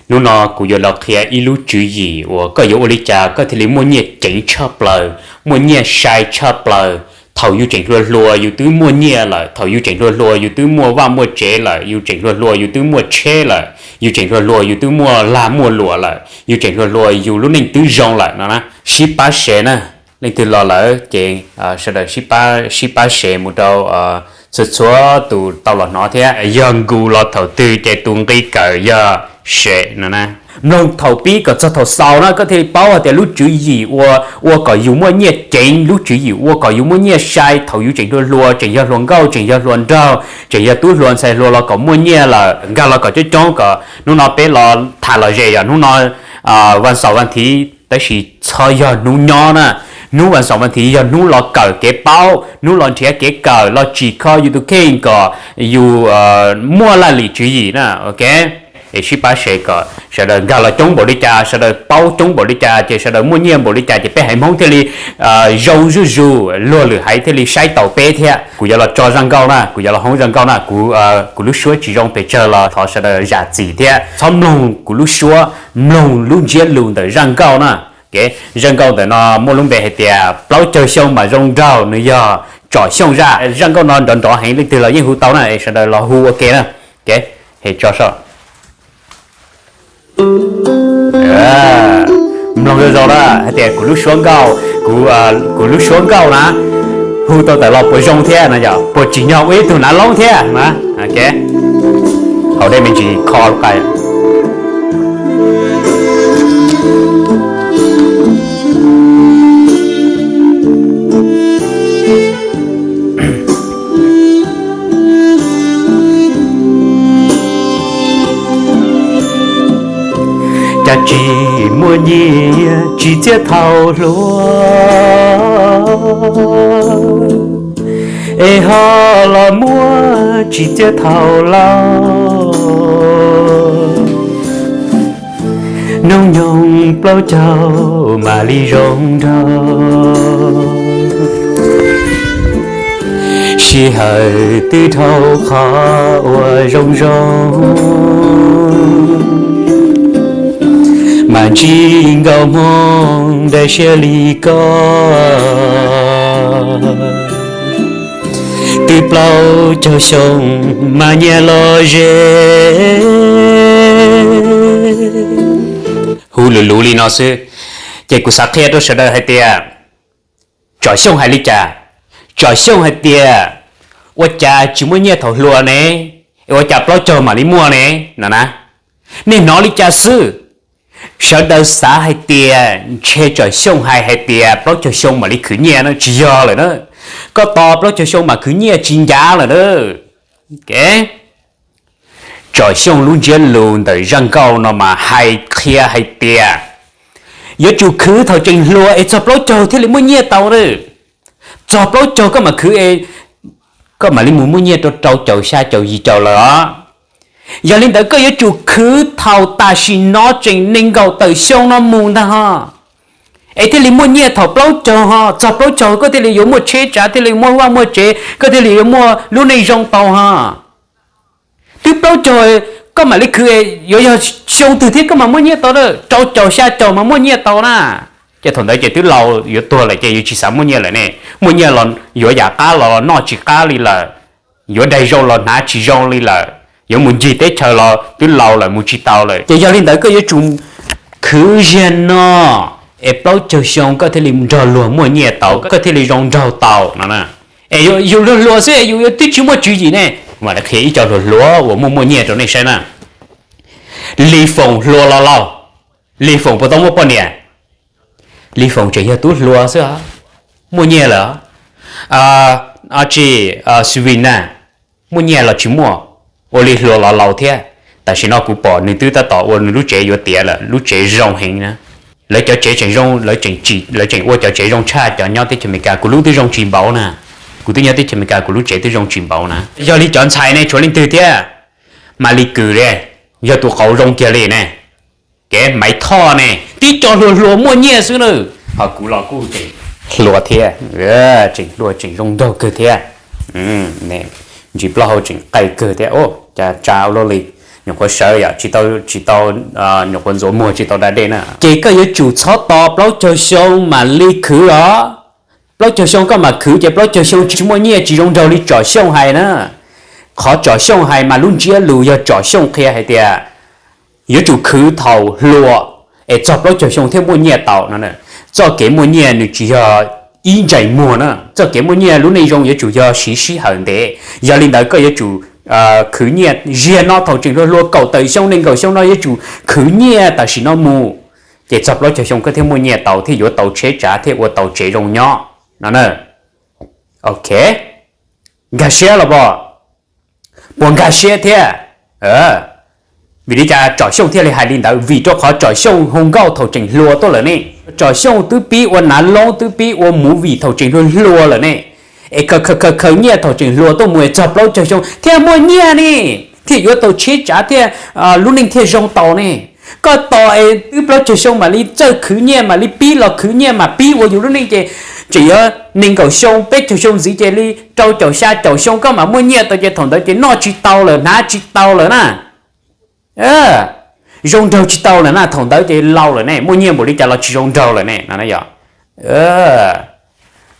Hnub no kuv yuav los qhia ib lub tswv yim uas koj yuav ua li cas koj thiaj li muaj nyiaj ceev tshaj plaws, muaj nyiaj sai tshaj plaws. Thaum yus tseem hluas hluas yus twb muaj nyiaj lawm, thaum yus tseem hluas hluas yus twb muaj vaj muaj tsev lawm, yus tseem hluas hluas yus twb muaj tsheb lawm, yus tseem hluas hluas yus twb muaj lag muaj luam lawm, yus tseem hluas hluas yus lub neej twb zoo lawm no na. Sib pab share na, leej twg los lawm ces sawv daws sib pab share mus rau txhua txhua tus tau los hnov thiab. Yog nkaus los thaum twg ces tus nqi kawm yog share no na. Mloog thaum pib kom txog thaum xaus na koj thiaj li paub hais tias lub tswv yim ua, ua kom yus muaj nyiaj ceev, lub tswv yim ua kom yus muaj nyiaj sai thaum yus tseem hluas hluas, tseem yog hluas nkauj, tseem yog hluas nraug, tseem yog tub hluas ntxhais hluas los kom muaj nyiaj lawm. Nkag los kom coob coob kom hnub no peb los tham lom zem yom, hnub no vas xaum vas thiv tab sis txhob yog hnub nyob na. Hnub vas xaum vas thiv yog hnub los kawm kev paub, hnub los nrhiav kev kawm, los tsim kho yus tus kheej kom yus muaj laj lim tswv yim na, ok. Es sib pab share kom sawv daws nkag los coob npaum li cas, sawv daws paub coob npaum li cas, ces sawv daws muaj nyiaj npaum li cas, ces peb haiv Hmoob thiaj li zoo zuj zus, luag lwm haiv thiaj li saib taus peb thiab. Kuv yuav los tso zaj nkauj na, kuv yuav los hoob zaj nkauj na, kuv, kuv lub suab tsis zoo pes tsawg los thov sawv daws zam txim thiab. Txhob mloog kuv lub suab, mloog lub ntsiab lus ntawm zaj nkauj na. Zaj nkauj ntawm no muaj lub npe hais tias plaub caug xyoo mas zoo nraug, nws yog Tsom Xyooj zaj. Zaj nkauj no nrov nrov heev, leej twg los yeej hu tau na, es sawv daws los hu ua ke na. Tso so mloog zoo zoo na, hais tias kuv lub suab nkauj, kuv lub suab nkauj na, hu tau tawm los puas zoo thiab no yog puas tsim nyog ua ib tug nav loob thiab na. Haus dej me ntsis kho lub qa. Cas tsis muaj nyiaj tsis txiaj thaum hluas, es ho los muaj tsis txiaj thaum laus. Hnub nyoog plaub caug mam li zoo nraug, sij hawm twb dhau qhov uas zoo zoo, mas ntsib nkauj Hmoob dawb siab li koj. Twb plaub caug xyoo mas nyiaj los ze. Hu lus luv li no xwb, ces kuv xav qhia rau sawv daws hais tias Tsom Xyooj hais li cas. Tsom Xyooj hais tias ua cas tsis muaj nyiaj thaum hluas ne, es ua cas plaub caug mam li muaj ne no na. Nej hnov li cas xwb? Sawv daws xav hais tias ntshe Tsom Xyooj hais hais tias plaub caug xyoo mam li khwv nyiaj na, tsis yog lawm na. Koj tos plaub caug xyoo mam khwv nyiaj tsis ncav lawm na. Tsom Xyooj lub ntsiab lus ntawm zaj nkauj no mas hais qhia hais tias yuav tsum khwv thaum tseem hluas es txog plaub caug thiaj li muaj nyiaj tau na. Txog plaub caug koj mam khwv es koj mam li mus muaj nyiaj rau rau caum xya caum yim caum lawm os. Yog li ntawd koj yuav tsum khwv thaum tam sim no tseem nees nkaum tawm xyoo no mus ntag ho, es thiaj li muaj nyiaj thaum plaub caug ho. Txog plaub caug koj thiaj li yuav muaj tsheb tsav, thiaj li muaj vaj muaj tsev, koj thiaj li yuav muaj lub neej zoo tau ho. Twb plaub caug koj mam li khwv, yuav yog xyoo twg thiab koj mam muaj nyiaj tau, rau caum xya caum mas muaj nyiaj tau na. Ces thaum ntawd ces twb laus yuav tuag lawm ces yuav tsis xav muaj nyiaj lawm ne. Muaj nyiaj los yuav yam qab los noj tsis qab li lawm, yuav daig zoo los hnav tsis zoo li lawm, yuav mus ncig teb chaws los twb laus lawm mus tsis tau lawm. Ces yog li ntawd koj yuav tsum khwv ziag no es plaub caug xyoo koj thiaj li nrog luag muaj nyiaj tau, koj thiaj li zoo nraug tau no. Es yus luag hluas xwb es yus twb tsis muaj tswv yim ne. Mam li qhia ib co hluas hluas uas muaj muaj nyiaj rau nej saib na. Lis Foom hluas los laus, Lis Foom puas tau muaj poj niam? Lis Foom tseem yog tub hluas xwb, muaj nyiaj lawm. Tsis, Xuvina, muaj nyiaj los tsis muaj, ua li hluas los laus thiab. Tam sim no kuv pom nws twb tab tom ua nws lub tsev yuav tiav lawm, lub tsev zoo heev na. Lawv cov tsev tseem zoo, lawv tseem ua cov tsev zoo tshaj cov nyob teb chaws Amelikas. Kuv lub twb zoo tsis npaum na. Kuv twb nyob teb chaws Amelikas kuv lub tsev twb zoo tsis npaum na. Yog li cov ntxhais ne tshuav leej twg thiab? Mas Lis Kws li, yog tus qauv zoo kiag li ne. Kev Maiv Thoj ne, tib co hluas hluas muaj nyiaj xwb na. Ho kuv los kuj tseem hluas thiab, tseem hluas tseem zoo nraug kawg thiab. Ntsis plaub hau tseem qaij kawg thiab, cas tsa ua luaj li. nyuam qhuav sawv yom, tsis tau, tsis tau, nyuam qhuav ntxuav muag tsis tau da dej na. Ces koj yuav tsum txhob tos plaub caug xyoo mam li khwv os. Plaub caug xyoo koj mam khwv ces plaub caug xyoo tsis muaj nyiaj tsis zoo nraug li Tsom Xyooj hais na. Qhov Tsom Xyooj hais mas lub ntsiab lus yog Tsom Xyooj qhia hais tias yuav tsum khwv thaum hluas es txog plaub caug xyoo thiaj muaj nyiaj tau no. Txoj kev muaj nyiaj nws tsis yog ib ntsais muag na, txoj kev muaj nyiaj lub neej zoo yuav tsum yog siv sij hawm ntev. Yog li ntawd koj yuav tsum khwv nyiaj ziag no thaum tseem hluas hluas kaum tawm xyoo nees nkaum xyoo no yuav tsum khwv nyiaj tam sim no mus, ces txog plaub caug xyoo koj thiaj muaj nyiaj tau thiaj yuav tau tsheb tsav thiaj ua tau tsev zoo nyob no. Ok, nkag siab los pom, puas nkag siab thiab? Vim li cas Tsom Xyooj thiaj li hais li ntawd? Vim rau qhov Tsom Xyooj hu nkauj thaum tseem hluas tuaj lawm ne. Tsom Xyooj twb pib ua nav loob twb pib ua movie thaum tseem hluas hluas lawm ne. Es khaws khaws khaws nyiaj thaum tseem hluas tuaj mus es txog plaub caug xyoo thiaj muaj nyiaj ne, thiaj yuav tau tsheb tsav thiaj lub neej thiaj zoo tau ne. Koj tos es twb plaub caug xyoo mam li txawj khwv nyiaj mam li pib los khwv nyiaj mam pib ua yus lub neej ces tseem yuav nees nkaum xyoo peb caug xyoo ntxiv ces li rau caum xya caum xyoo koj mam muaj nyiaj tau ces thaum ntawd ces noj tsis tau lawm hnav tsis tau lawm na. Zoo nraug tsis tau lawm na, thaum ntawd ces laus lawm ne, muaj nyiaj npaum li cas los tsis zoo nraug lawm ne no yom.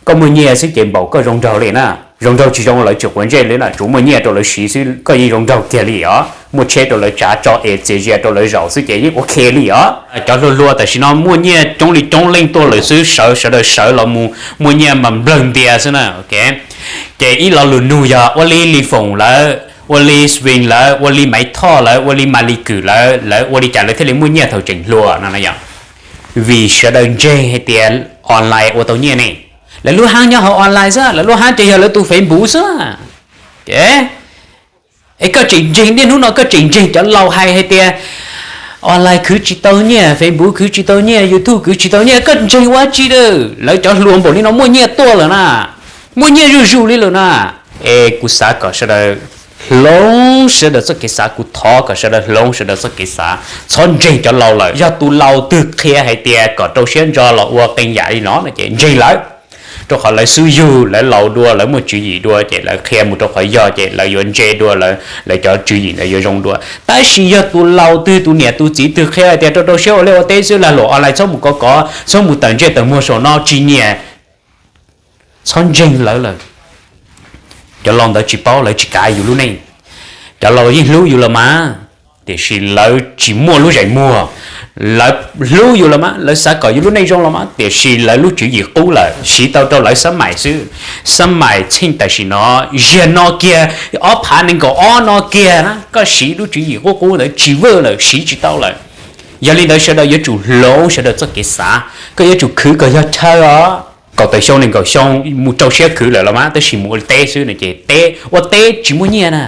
Koj muaj nyiaj xwb ces npaum koj zoo nraug li na. Zoo nraug tsis zoo lawv tsis quav ntsej li na, tsuas muaj nyiaj rau lawv siv xwb koj yeej zoo nraug kiag li os, muaj tsheb rau lawv tsav tso es txias zias rau lawv zaum xwb ces yeej ok li os. Cov hluas hluas tam sim no muaj nyiaj coob li coob leej tuaj lawm xwb, sawv sawv daws sawv los mus muaj nyiaj mas nplawg ntias xwb na. Ces ib lo lus nug yog ua li Li Foom lawv, ua li Swing lawv, ua li Maiv Thoj lawv, ua li Mas Lis Kwm lawv, lawv ua li cas lawv thiaj li muaj nyiaj thaum tseem hluas no yom? Vim sawv daws ntseeg hais tias online ua tau nyiaj ne. Lawv lub hab nyob hauv online xwb, lawv lub hab ces yog lawv tus Facebook xwb. Es koj tseem ntseeg niaj hnub no koj tseem ntseeg cov laus hais hais tias online khwv tsis tau nyiaj, Facebook khwv tsis tau nyiaj, YouTube khwv tsis tau nyiaj, koj ntseeg ua tsi? Lawv cov hluas npaum li no muaj nyiaj tuaj lawm na, muaj nyiaj zuj zus li lawm na. Es kuv xav kom sawv daws hloov sawv daws txoj kev xav, kuv thov kom sawv daws hloov sawv daws txoj kev xav, txhob ntseeg cov laus lawm. Yog tus laus twg qhia hais tias kom rau siab ntso los ua qee yam li no no ces ntseeg lawv, rau qhov lawv xub yug, lawv laus dua, lawv muaj tswv yim dua ces lawv qhia mus rau qhov yog ces lawv yuav ntse dua, lawv cov tswv yim ntawd yuav zoo dua. Tab sis yog tus laus twg, tus niam tus txiv twg qhia hais tias rau rau siab ua liaj ua teb xwb, lag luam online txhob mus kov kov, txhob mus tawm ntsej tawm muag saum no tsis nyiam, txhob ntseeg lawv lawm. Cov laus ntawd tsis paub, lawv tsis kav yus lub neej. Cov laus yeej hlub yus los mas, tiam sis lawv tsis muaj lub zais muag. Lawv hlub yus los mas, lawv xav kom yus lub neej zoo los mas, tiam sis lawv lub tswv yim qub lawm, siv tau rau lawv xab maim xwb. Xab maim txheej tam sim no, ziag no kiag, ob phav nees nkaum ob no kiag na, koj siv lub tswv yim qub qub ntawd tsis vaj lawm, siv tsis tau lawm. Yog li ntawd sawv daws yuav tsum hloov sawv daws txoj kev xav, koj yuav tsum khwv kom yog chaw os. Kaum tawm xyoo nees nkaum xyoo mus rau siab khwv lawm los mas, tab sis mus ua teb xwb no ces teb, ua teb tsis muaj nyiaj na.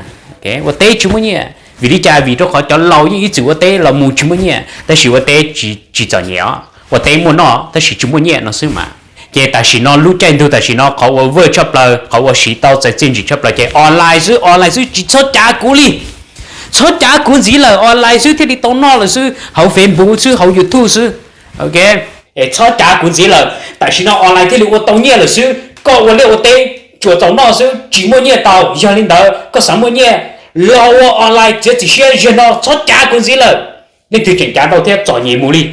Ua teb tsis muaj nyiaj, vim li cas? Vim rau qhov cov laus yeej ib txwm ua teb los mus tsis muaj nyiaj, tab sis ua teb tsis txom nyem os, ua teb muaj noj tab sis tsis muaj nyiaj no xwb mas. Ces tam sim no lub caij ntuj tam sim no qhov uas vaj tshaj plaws, qhov uas siv tau txais txiaj ntsig tshaj plaws ces online xwb, online xwb, tsis txhob cav kuv li. Txhob cav kuv ntxiv lawm, online xwb thiaj li tau noj lawm xwb, hauv Facebook xwb, hauv YouTube xwb. Ok, txhob cav kuv ntxiv lawm, tam sim no online thiaj li ua tau nyiaj lawm xwb. Koj ua liaj ua teb tsuas txaus noj xwb tsis muaj nyiaj tau, yog li ntawd koj xav muaj nyiaj, los ua online txiav txim siab ziag no, txhob cav kuv ntxiv lawm. Leej twg tseem cav tau thiab txom nyem mus li.